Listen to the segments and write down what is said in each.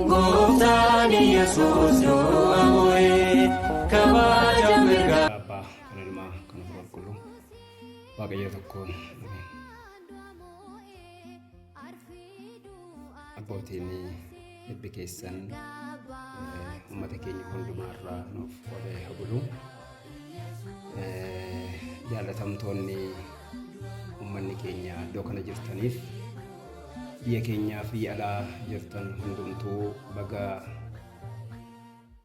Gooftaan Yesuus du'a mo'ee kabaja mirga. Abbaa kan Ilmaa kan Hafuura Qulqulluu Waaqayyo tokkoon ameen. Abbootiin eebbi keessan uummata keenya hundumaarraa nuuf oolee haa bulu. Jaallatamtoonni uummanni keenya iddoo kana jirtaniif biyya keenyaaf biyya alaa jirtan hundumtuu baga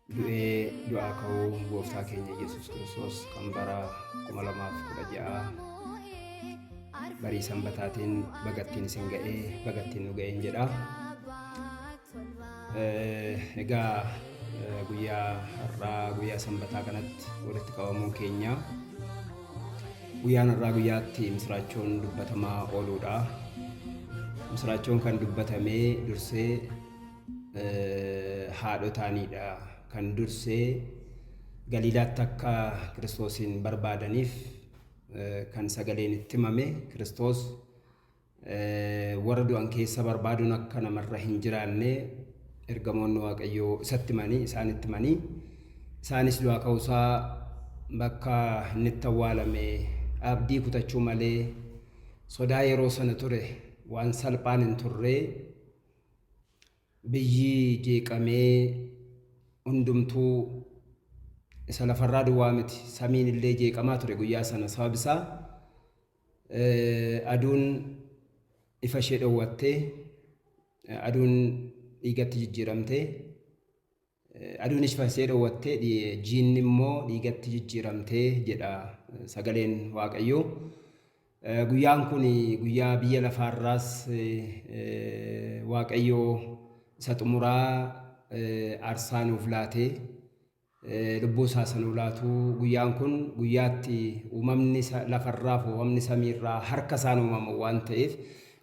du'ee du'aa ka'uu gooftaa keenya Yesuus Kiristoos kan bara 2016 barii sanbataatiin bagattiin isin ga'ee bagattiin nu ga'een jedha. Egaa guyyaa har'aa guyyaa sanbataa kanatti walitti qabamuun keenya guyyaan har'aa guyyaatti misiraachoon dubbatamaa ooluudha. Misiraachoon kan dubbatamee dursee haadhotaaniidha. Kan dursee Galiilaatti akka Kiristoosiin barbaadaniif kan sagaleen itti himame Kiristoos warra du'an keessa barbaaduun akka namarra hin jiraanne ergamoonni Waaqayyoo isatti himanii isaanitti himanii isaanis du'aa ka'uusaa bakka inni itti awwaalame abdii kutachuu malee sodaa yeroo sana ture waan salphaan hin turre biyyi jeeqamee hundumtuu isa lafarraa duwwaa miti samiin illee jeeqamaa ture guyyaa sana sabab isaa Aduun ifa ishee dhowwattee, aduun dhiigatti jijjiiramtee, aduun ifa ishee dhowwattee, jiinni immoo dhiigatti jijjiiramtee jedha sagaleen Waaqayyoo. Guyyaan kun guyyaa biyya lafaarraas Waaqayyoo isa xumuraa aarsaa nuuf laatee lubbuu isaa isa nuu laatu guyyaan kun guyyaatti uumamni lafarraa fi uumamni samiirraa harka isaan uumaman waan ta'eef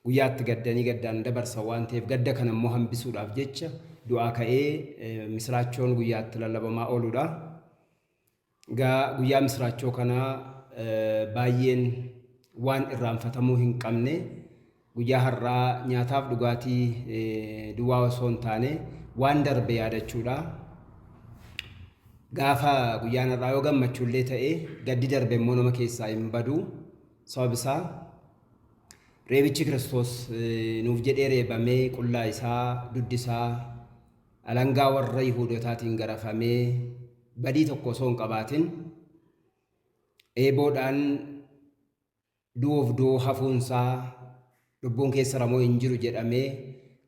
guyyaatti gaddanii gaddaan dabarsan waan ta'eef gadda kana immoo hambisuudhaaf jecha du'aa ka'ee misiraachoon guyyaatti lallabamaa ooludha. Egaa guyyaa misiraachoo kanaa baay'een waan irraanfatamuu hin qabne guyyaa har'aa nyaataaf dhugaatii duwwaa osoo hin taane waan darbe yaadachuudha. Gaafa guyyaan har'aa yoo gammachuullee ta'e gaddi darbe immoo nama keessaa hin badu. Sabab isaa reebichi Kiristoos nuuf jedhee reebamee qullaa isaa duddi isaa alangaa warra Yihuudotaatiin garafamee badii tokko osoo hin qabaatin eeboodhaan du'uuf du'uu hafuunsaa lubbuun keessa ramoo hin jiru jedhamee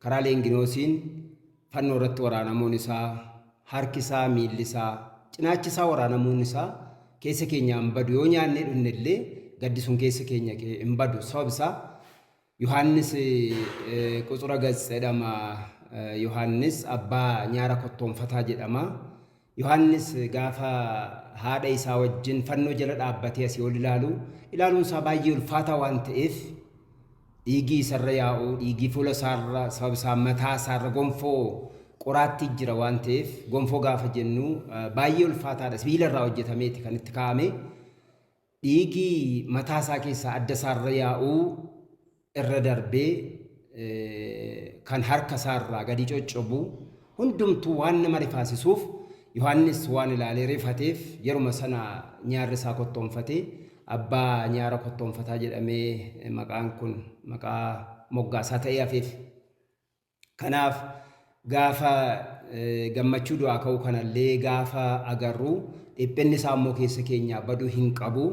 karaa Leenginoosiin fannoo irratti waraanamuun isaa harki isaa miilli isaa cinaachi isaa waraanamuun isaa keessa keenya hin badu yoo nyaannee dhunne illee gaddi sun keessa keenya hin badu sabab isaa Yohaannis Qutsura Gats jedhama. Yohaannis abbaa nyaara kottoonfataa jedhama. Yohaannis gaafa haadha isaa wajjin fannoo jala dhaabbatee asii ol ilaalu, ilaaluun isaa baay'ee ulfaataa waan ta'eef dhiigii isarra yaa'u, dhiigii fuula isaarra, sababa isaa mataa isaarra gonfoo qoraattii jira waan ta'eef gonfoo gaafa jennu baay'ee ulfaataadha. Sibiila irraa hojjetameeti kan itti kaa'ame. Dhiigi mataa isaa keessaa adda isaa irra yaa'u irra darbee kan harka isaa irraa gadi coccobu hundumtuu waan nama rifaasisuuf Yohaannis waan ilaalee rifateef yeruma sana nyaarri isaa kottoonfate abbaa nyaara kottoonfataa jedhamee maqaan kun maqaa moggaasaa ta'ee hafeef. Kanaaf gaafa gammachuu du'aa ka'uu kanallee gaafa agarru dhiphinni isaa immoo keessa keenyaa baduu hin qabu.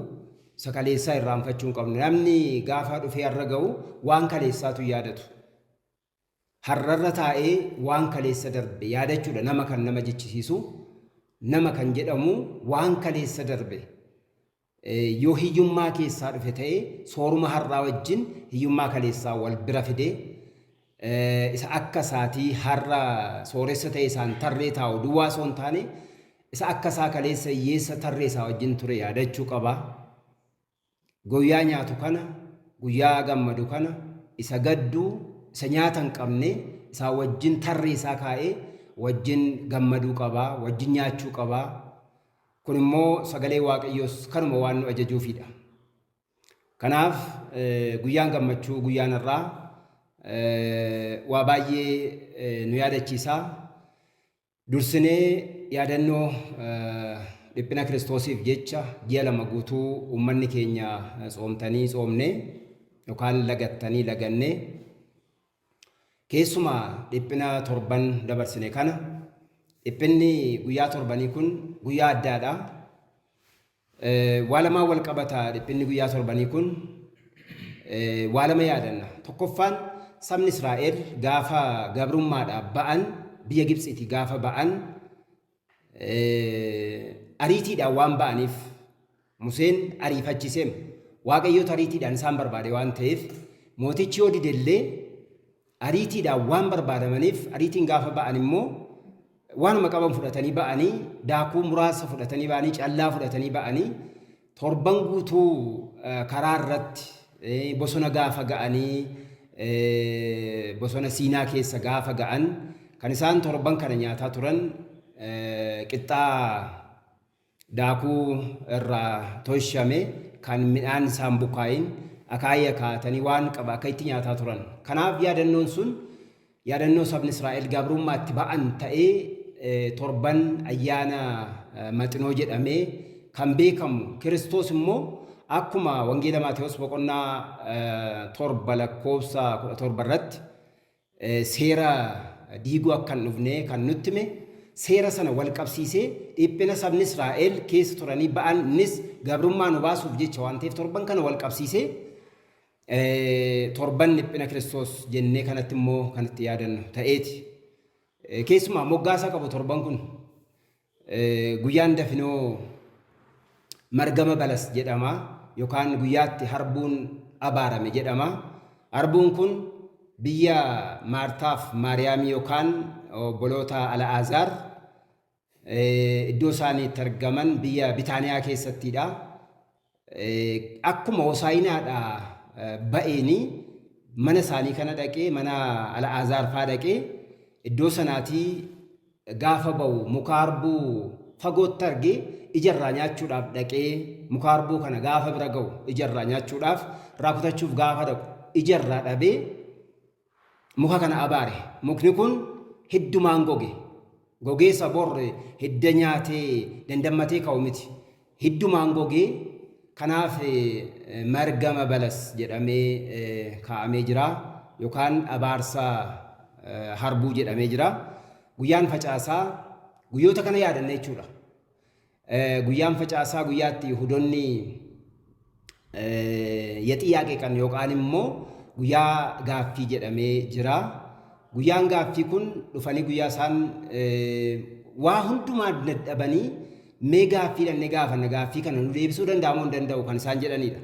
Isa kaleessaa irraanfachuu hin qabnu. Namni gaafa dhufee har'a ga'u waan kaleessaatu yaadatu. Har'arra taa'ee waan kaleessa darbe yaadachuudha nama kan nama jechisiisu. Nama kan jedhamu waan kaleessa darbe yoo hiyyummaa keessaa dhufe ta'e sooruma har'aa wajjin hiyyummaa kaleessaa wal bira fidee isa akka isaatii har'a sooressa ta'e isaan tarree taa'u duwwaa osoo hin taane isa akka isaa kaleessa hiyyeessa tarree isaa wajjin ture yaadachuu qaba. Guyyaa nyaatu kana, guyyaa gammadu kana, isa gaddu, isa nyaata hin qabne isaa wajjin tarree isaa kaa'ee wajjin gammaduu qaba, wajjin nyaachuu qaba. Kun immoo sagalee Waaqayyoos kanuma waan nu ajajuufidha. Kanaaf guyyaan gammachuu guyyaan har'aa Waa baay'ee nu yaadachiisa. Dursinee yaadannoo dhiphina Kiristoosiif jecha ji'a 2 guutuu uummanni keenya tsoomtanii tsoomne yookaan lagattanii laganne keessumaa dhiphina torban dabarsine kana dhiphinni guyyaa torbanii kun guyyaa addaadha. Waa lamaan wal qabata dhiphinni guyyaa torbanii kun waa lama yaadanna. Tokkoffaan sabni Israa'el gaafa gabrummaadhaa ba'an biyya Gibxiitii gaafa ba'an ariitiidhaan waan ba'aniif Museen ariifachiiseem Waaqayyootu ariitiidhaan isaan barbaade waan ta'eef mootichi yoo didellee ariitiidhaan waan barbaadamaniif ariitiin gaafa ba'an immoo waanuma qaban fudhatanii ba'anii daakuu muraasa fudhatanii ba'anii callaa fudhatanii ba'anii torban guutuu karaa irratti bosona gaafa ga'anii bosona Siinaa keessa gaafa ga'an kan isaan torban kana nyaataa turan qixxaa daakuu irraa tolchame kan midhaan isaan bukaa'in akaayii akaa'atanii waan qaba akka itti nyaataa turan. Kanaaf yaadannoon sun yaadannoo sabni Israa'el gabrummaatti ba'an ta'ee torban ayyaana maxinoo jedhamee kan beekamu Kiristoos immoo akkuma Wangeela Maatewos boqonnaa 7 lakkoofsa 17 irratti seera diiguu akka hin dhufne kan nutti hime seera sana wal qabsiisee dhiphina sabni Israa'el keessa turanii ba'an innis gabrummaa nu baasuuf jecha waan ta'eef torban kana wal qabsiisee torban dhiphina Kiristoos jennee kanatti immoo kan itti yaadannu ta'eeti. Keessumaa moggaasa qabu torban kun guyyaan dafinoo margama balas jedhama yookaan guyyaatti harbuun abaarame jedhama. Harbuun kun biyya Maartaaf Maariyaamii yookaan obboloota Ala'aazaar iddoo isaanii itti argaman biyya Bitaaniyaa keessattidha. Akkuma Hosaayinaadhaa ba'eenii mana isaanii kana dhaqee mana Ala'aazaar faa dhaqee iddoo sanaatii gaafa ba'u muka harbuu fagootti argee ija irraa nyaachuudhaaf dhaqee muka harbuu kana gaafa bira ga'u ija irraa nyaachuudhaaf irraa kutachuuf gaafa dhaqu ija irraa dhabee muka kana abaare. Mukni kun hiddumaan goge. Gogee isa bor hidda nyaatee dandammatee ka'u miti. Hiddumaan gogee kanaaf margama balas jedhamee kaa'amee jira yookaan abaarsa harbuu jedhamee jira. Guyyaan facaasaa guyyoota kana yaadanna jechuudha. Guyyaan facaasaa guyyaatti Yihudonni Yexiyaaqee qan yookaan immoo guyyaa gaaffii jedhamee jira. Guyyaan gaaffii kun dhufanii guyyaa isaan waa hundumaa dadhabanii mee gaaffii dhannee gaafanna gaaffii kana nu deebisuu danda'a moo hin danda'u kan isaan jedhanidha.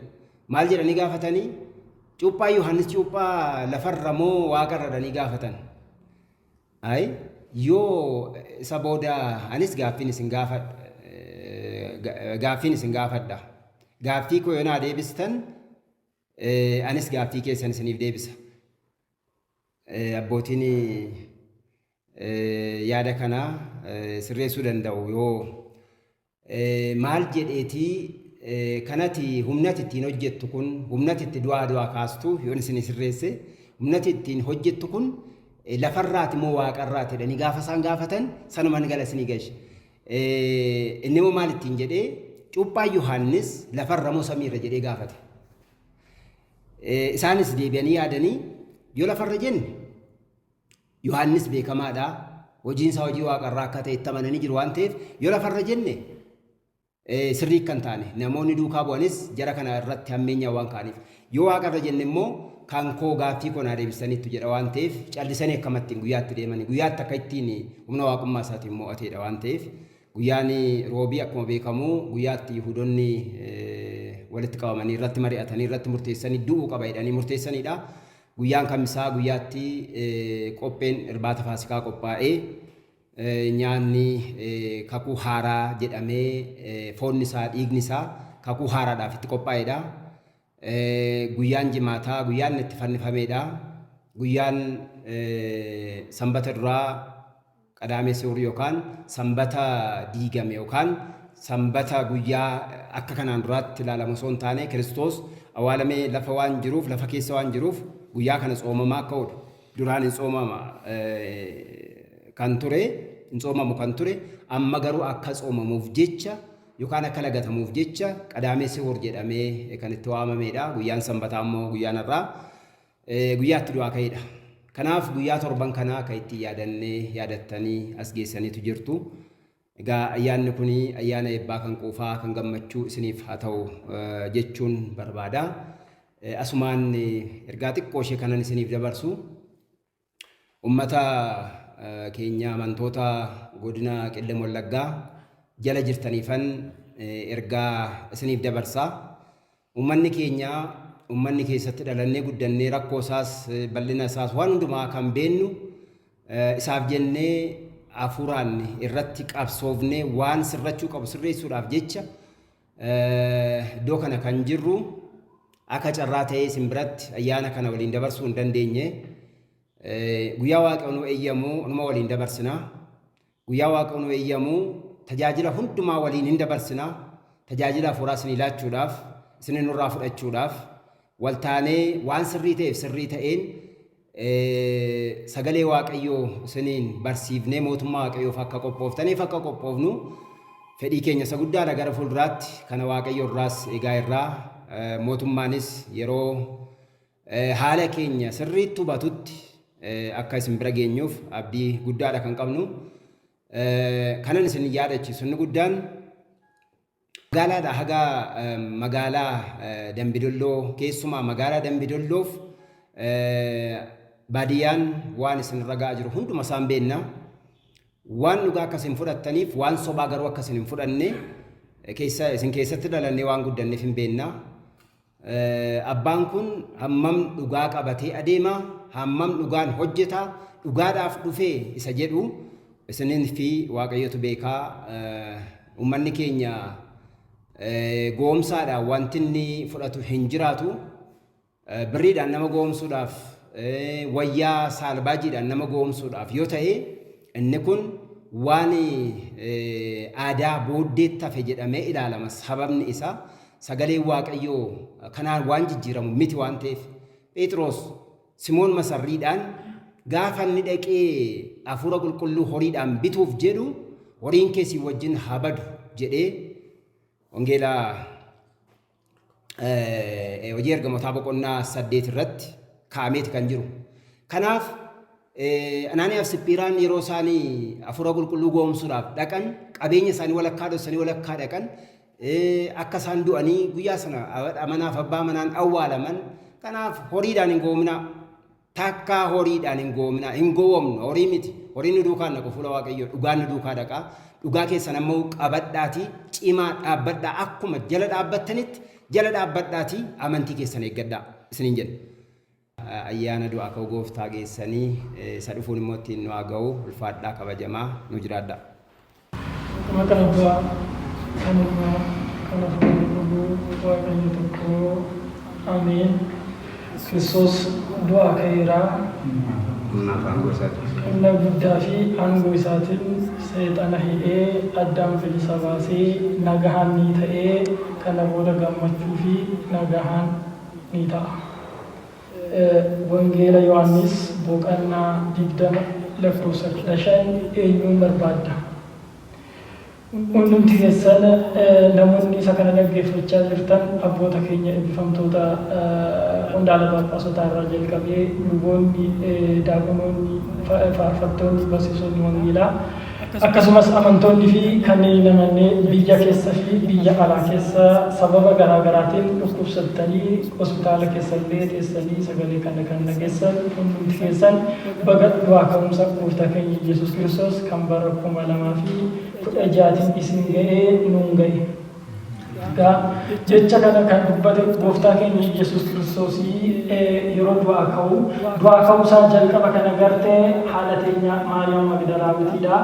Maal jedhanii gaafatanii? Cuuphaa Yohaannis cuuphaa lafarra moo waaqarra jedhanii gaafatan. Ayi yoo isa booda anis gaaffiin isin gaafadha gaaffiin isin gaafadha. Gaaffii koo yoo naa deebistan anis gaaffii keessan isiniif deebisa. Abbootiin yaada kana sirreessuu danda'u yoo Maal jedheeti kanati humnati ittiin hojjettu kun humnati itti du'aa du'aa kaastu yoon isin sirreesse humnati ittiin hojjettu kun lafarraati moo waaqarraati jedhanii gaafa isaan gaafatan sanuman gala isinii gashe. Inni immoo maal ittiin jedhee cuuphaa Yohaannis lafarra moo samiirra jedhee gaafate. Isaanis deebi'anii yaadanii yoo lafarra jenne Yohaannis beekamaadha. Hojiin isaa hojii waaqarraa akka ta'e itti amananii jiru waan ta'eef yoo lafarra jenne sirrii akka hin taane namoonni duukaa bu'anis jara kana irratti hammeenyaan waan ka'aniif yoo waaqarra jenne immoo kan koo gaaffii koo naa deebistaniittu jedha waan ta'eef callisanii akkamattiin guyyaatti deemanii guyyaatti akka ittiin humna waaqummaa isaatiin mo'ateedha waan ta'eef guyyaan roobii akkuma beekamu guyyaatti Yihuudonni walitti qabamanii irratti mari'atanii irratti murteessanii du'uu qaba jedhanii murteessanidha. Guyyaan Kamisaa guyyaatti qopheen irbaata Faasikaa qophaa'ee nyaanni kakuu haaraa jedhamee foonni isaa dhiigni isaa kakuu haaraadhaaf itti qophaa'edha. Guyyaan Jimaataa guyyaan itti fannifameedha. Guyyaan Sanbata duraa Qadaamee Si'uur yookaan Sanbata diigame yookaan Sanbata guyyaa akka kanaan duraatti ilaalamu osoo hin taane Kiristoos awwaalamee lafa waan jiruuf, lafa keessa waan jiruuf guyyaa kana tsoomamaa akka oolu. Duraan hin tsoomama kan ture, hin tsoomamu kan ture, amma garuu akka tsoomamuuf jecha yookaan akka lagatamuuf jecha Qadaamee Sihuur jedhamee kan itti waamamedha. Guyyaan Sanbataa immoo guyyaan har'aa guyyaa itti du'aa ka'edha. Kanaaf guyyaa torban kanaa kan ittiin yaadannee yaadattanii as geessaniitu jirtu. Egaa ayyaanni kun ayyaana eebbaa kan quufaa kan gammachuu isiniif haa ta'u jechuun barbaada. Asumaan ergaa xiqqoo ishee kanan isiniif dabarsu. Ummata keenya amantoota godina Qellem Wallaggaa jala jirtaniifan ergaa isiniif dabarsa. Ummanni keenya ummanni keessatti dhalannee guddannee rakkoo isaas bal'ina isaas waan hundumaa kan beennu, isaaf jennee hafuuraan irratti qabsoofnee waan sirrachuu qabu sirreessuudhaaf jecha iddoo kana kan jirru, akka carraa ta'ee isin biratti ayyaana kana waliin dabarsuu hin dandeenye. Guyyaa Waaqayyo nu eeyyamu numa waliin dabarsina. Guyyaa Waaqayyo nu eeyyamu tajaajila hundumaa waliin hin dabarsina. Tajaajila hafuuraa isinii laachuudhaaf, isin nurraa fudhachuudhaaf, waltaanee waan sirrii ta'eef sirrii ta'een sagalee Waaqayyoo isiniin barsiifnee mootummaa Waaqayyoof akka qophooftaniif akka qophoofnu fedhii keenya isa guddaadha gara fuulduraatti. Kana Waaqayyo irraas egaa irraa mootummaanis yeroo haala keenya sirriitti hubatutti akka isin bira geenyuuf abdii guddaadha kan qabnu. Kanan isin yaadachiisu inni guddaan, magaalaadha haga magaalaa Dambidolloo, keessumaa magaalaa Dambidolloof baadiyyaan waan isin irra ga'aa jiru hunduma isaan beenna. Waan dhugaa akka isin fudhattaniif, waan sobaa garuu akka isin hin fudhanne keessa isin keessatti dhalannee waan guddanneef hin beenna. Abbaan kun hammam dhugaa qabatee adeema, hammam dhugaan hojjeta, dhugaadhaaf dhufee isa jedhu isinin fi Waaqayyotu beekaa. Uummanni keenya goomsaadhaan wanti inni fudhatu hin jiraatu. Birriidhaan nama goomsuudhaaf, wayyaa saalbaajiidhaan nama goomsuudhaaf yoo ta'e, inni kun waan aadaa booddeetti hafe jedhamee ilaalama. Sababni isaa sagaleen Waaqayyoo kanaan waan jijjiiramu miti waan ta'eef. Phexros Simoon Masarriidhaan gaafa inni dhaqee hafuura qulqulluu horiidhaan bituuf jedhu, "Horiin kee si wajjin haa badu" jedhee, Wangeela Hojii Ergamootaa boqonnaa 8 irratti kaa'ameeti kan jiru. Kanaaf Anaaniyaaf Siphiiraan yeroo isaanii hafuura qulqulluu goomsuudhaaf dhaqan, qabeenya isaanii walakkaa dhoksanii walakkaa dhaqan, akka isaan du'anii guyyaa sana haadha manaaf abbaa manaan awwaalaman. Kanaaf horiidhaan hin goomnaa. Takkaa horiidhaan hin goomnaa. Hin gowwomnu. Horii miti. Horiin nu duukaa naqu fuula Waaqayyoo. Dhugaan nu duukaa dhaqaa. Dhugaa keessan ammoo qabadhaatii cimaa dhaabbadhaa. Akkuma jala dhaabbattanitti jala dhaabbadhaatii amantii keessan eeggadhaa isiniin jedha. Ayyaana du'aa ka'uu Gooftaa geessanii isa dhufuun immoo ittiin nu haa ga'u. Ulfaadhaa, kabajamaa, nu jiraadhaa. Maqaa Abbaa, kan Ilmaa, kan Hafuura Qulqulluu Waaqayyo tokkoo. Ameen. Kiristoos du'aa ka'eera. Humnaaf aangoo isaatiin. Humna guddaa fi aangoo isaatiin seexana hidhee, Addaam bilisa baasee, nagahaan ni ta'ee, kana booda gammachuu fi nagahaan ni ta'a. Wangeela Yohaannis boqannaa 20 lakkoofsa 15 Eenyuun barbaadda? Hundumti keessan namoonni isa kana dhaggeeffachaa jirtan, abboota keenya eebbifamtoota qondaala Phaaphaasotaa irraa jalqabee luboonni, daaqonoonni, faarfattoonni, barsiisonni wangeelaa, akkasumas amantoonni fi kanneen hin amanne biyya keessa fi biyya alaa keessa sababa garaa garaatiin dhukkubsattanii hospitaala keessa illee teessanii sagalee kana kan dhageessan hundumti keessan, baga du'aa ka'umsa Gooftaa keenya Iyyasuus Kiristoos kan bara 2016tiin isin ga'ee nuun ga'e. Egaa jecha kana kan dubbate Gooftaa keenya Iyyasuus Kiristoosii yeroo du'aa ka'u. Du'aa ka'uu isaa jalqaba kan agarte haadha teenya Maariyaam Magdalaawitiidha.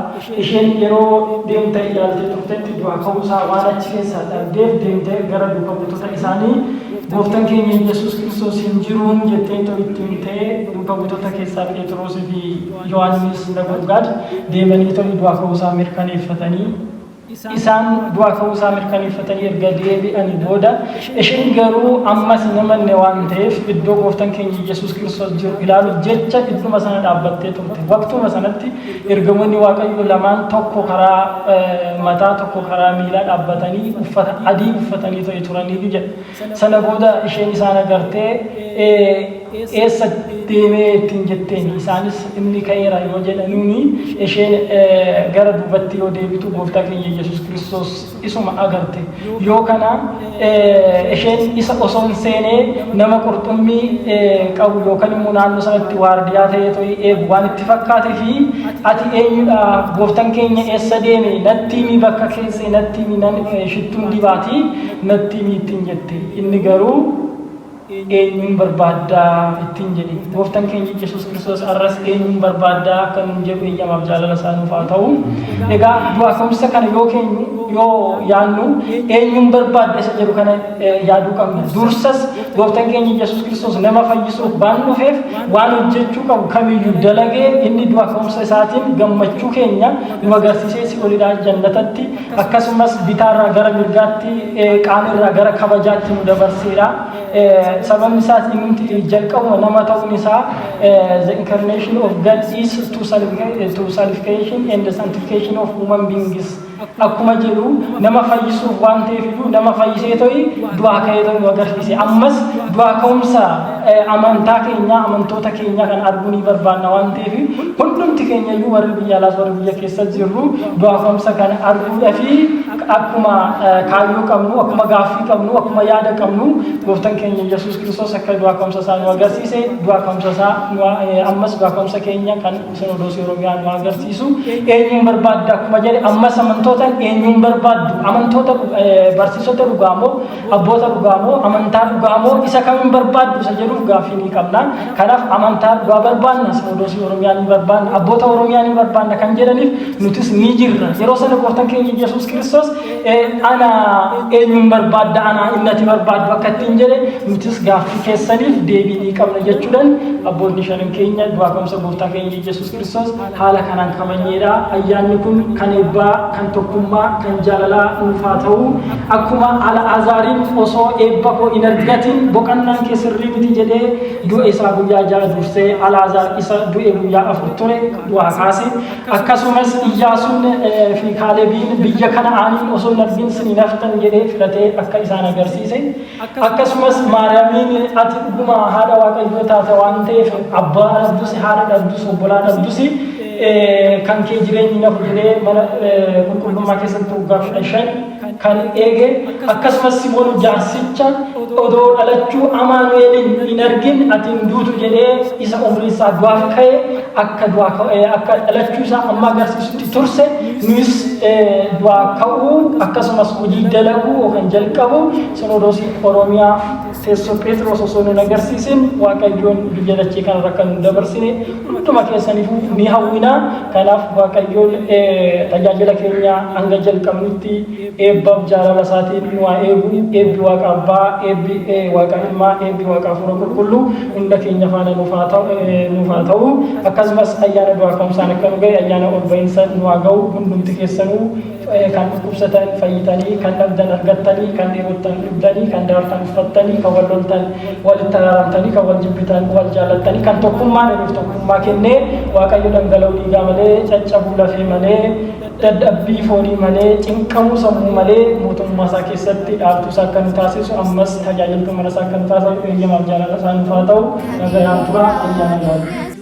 Isheen yeroo deemtee ilaaltee turtetti du'aa ka'uu isaa waan achi keessaa dhabdeef, deemtee gara duuka buutota isaanii "Gooftaan keenya Iyyasuus Kiristoos hin jiruun" jettee itti himtee, duuka buutota keessaa Phexroosii fi Yohaannis Nagurgaad deemanii toli du'aa ka'uu isaa mirkaneeffatanii. Isaan du'aa ka'uu isaa mirkaneeffatanii erga deebi'anii booda, isheen garuu ammas hin amanne waan ta'eef, iddoo Gooftaan keenya Yesuus Kiristoos jiru ilaaluuf jecha idduma sana dhaabbattee turte. Waqtuma sanatti ergamoonni Waaqayyoo lamaan, tokko karaa mataa, tokko karaa miilaa dhaabbatanii, uffata adii uffatanii ta'e turanii jedha. Sana booda isheen isaan agartee, "Eessa deemee?" ittiin jetteen. Isaanis "Inni ka'eera" yoo jedhanuuni, isheen gara duubatti yoo deebitu Gooftaa keenya Yesuus Kiristoos isuma agarte. Yoo kana isheen isa osoo hin seenee nama qurxummii qabu yookaan immoo naannoo sanatti waardiyaa ta'ee to'ii eegu waan itti fakkaate fi "Ati eenyudha? Gooftaan keenya eessa deeme? Natti himi, bakka keessa natti himi, nan shittuun dibaatii natti himi" ittiin jette. Inni garuu "Eenyuun barbaaddaa?" ittiin jedhe. Gooftaan keenya Yesuus Kiristoos arras "Eenyuun barbaaddaa?" akka nuun jedhu eeyyamaaf jaalala isaa nuuf haa ta'u. Egaa du'aa ka'umsa kana yoo keenyu, yoo yaannu, "Eenyuun barbaadda?" isa jedhu kana yaaduu qabna. Dursas Gooftaan keenya Yesuus Kiristoos nama fayyisuuf waan dhufeef, waan hojjechuu qabu kamiyyuu dalagee, inni du'a ka'umsa isaatiin gammachuu keenya nu agarsiisee si'oolidhaa jannatatti, akkasumas bitaarraa gara mirgaatti, qaanirraa gara kabajaatti nu dabarseedha. Sababni isaas inni jalqabuma nama ta'uun isaa, the incarnation of God is to salvation and the sanctification of human beings akkuma jedhu, nama fayyisuuf waan ta'eef iyyuu nama fayyisee to'i du'aa ka'ee to'i nu agarsiise. Ammas du'aa ka'umsa amantaa keenya, amantoota keenya kan arguu ni barbaanna waan ta'eef, hundumti keenya iyyuu, warri biyya alaas warri biyya keessa jirru, du'aa ka'umsa kana arguudhaa fi akkuma kaayyoo qabnu, akkuma gaaffii qabnu, akkuma yaada qabnu, Gooftaan keenya Yesuus Kiristoos akka du'aa ka'umsa isaa nu agarsiise, du'aa ka'umsa isaa ammas du'aa ka'umsa keenya kan Sinodoosii Oromiyaa nu agarsiisu, "Eenyuun barbaadda?" akkuma jedhe, ammas amantoota "Eenyuun barbaaddu?" Amantoota, barsiisota dhugaamoo, abboota dhugaamoo, amantaa dhugaamoo, isa kamiin barbaaddu isa jedhuuf gaaffii ni qabna. Kanaaf amantaa dhugaa barbaanna, Sinodoosii Oromiyaa ni barbaanna, abboota Oromiyaa ni barbaanna kan jedhaniif nutis ni jirra. Yeroo sana Gooftaan keenya Yesuus Kiristoos "Ana, eenyuun barbaadda? Ana inni ati barbaaddu" akka ittiin jedhe, nutis gaaffii keessaniif deebii ni qabna jechuudhaan abboonni shanan keenya du'aa ka'umsa Gooftaa keenya Yesuus Kiristoos haala kanaan kabajneedha. Ayyaanni kun kan eebbaa, kan tokkummaa, kan jaalalaa nuuf haa ta'u. Akkuma Al'aazaariin "Osoo eebba koo hin argatin boqannaan kee sirrii miti" jedhee du'a isaa guyyaa 6 dursee Al'aazaar isa du'e guyyaa 4 ture du'aa kaase, akkasumas Iyyaasuun fi Kaalebiin "Biyya Kana'aaniin osoo hin argin sin hin haftan" jedhee filatee akka isaan agarsiise, akkasumas Maariyaamiin "Ati dhuguma haadha Waaqayyoo taate waan ta'eef, abbaa dhabdus, haadha dhabdus, obbolaa dhabdus, kan kee jireenyi nafu" jedhee mana qulqullummaa keessatti waggaa 15 kan eege, akkasumas Simoon jaarsicha "Odoo dhalachuu Amaanu'eelin hin argin ati hin duutu" jedhee isa umrii isaa du'aaf ka'e akka du'aa akka dhalachuu isaa amma agarsiisutti turse, nuyis du'aa ka'uu akkasumas hojii dalaguu yookaan jalqabu Sinodoosii Oromiyaa teessoo Phexros osoo nun agarsiisin Waaqayyoon biyya dachee kanarra kan nu dabarsine hunduma keessaniifuu ni hawwina. Kanaaf Waaqayyoon tajaajila keenya hanga jalqabnutti eebbaaf jaalala isaatiin nu haa eegu. Eebbi Waaqa Abbaa, eebbi Waaqa Ilmaa, eebbi Waaqa Hafuura Qulqulluu hunda keenya faana nuuf haa ta'u. Akkasumas ayyaana du'aa ka'umsaan akka nu ga'e ayyaana ol ba'iinsa nu haa ga'u. Hundumti keessanuu kan dhukkubsatan fayyitanii, kan dhabdan argattanii, kan dheebottan dhugdanii, kan daartan uffattanii, kan wal loltan walitti araaramtanii, kan wal jibbitan wal jaallattanii, kan tokkummaan eeguuf tokkummaa kennee, Waaqayyo dhangala'uu dhiigaa malee, caccabuu lafee malee, dadhabbii foonii malee, cinqamuu sammuu malee mootummaa isaa keessatti dhaaltuu isaa akka nu taasisu, ammas tajaajiltuu mana isaa akka nu taasisu eeyyamaaf jaalala isaa nuuf haa ta'u. Nagaan tura, ayyaana gaarii.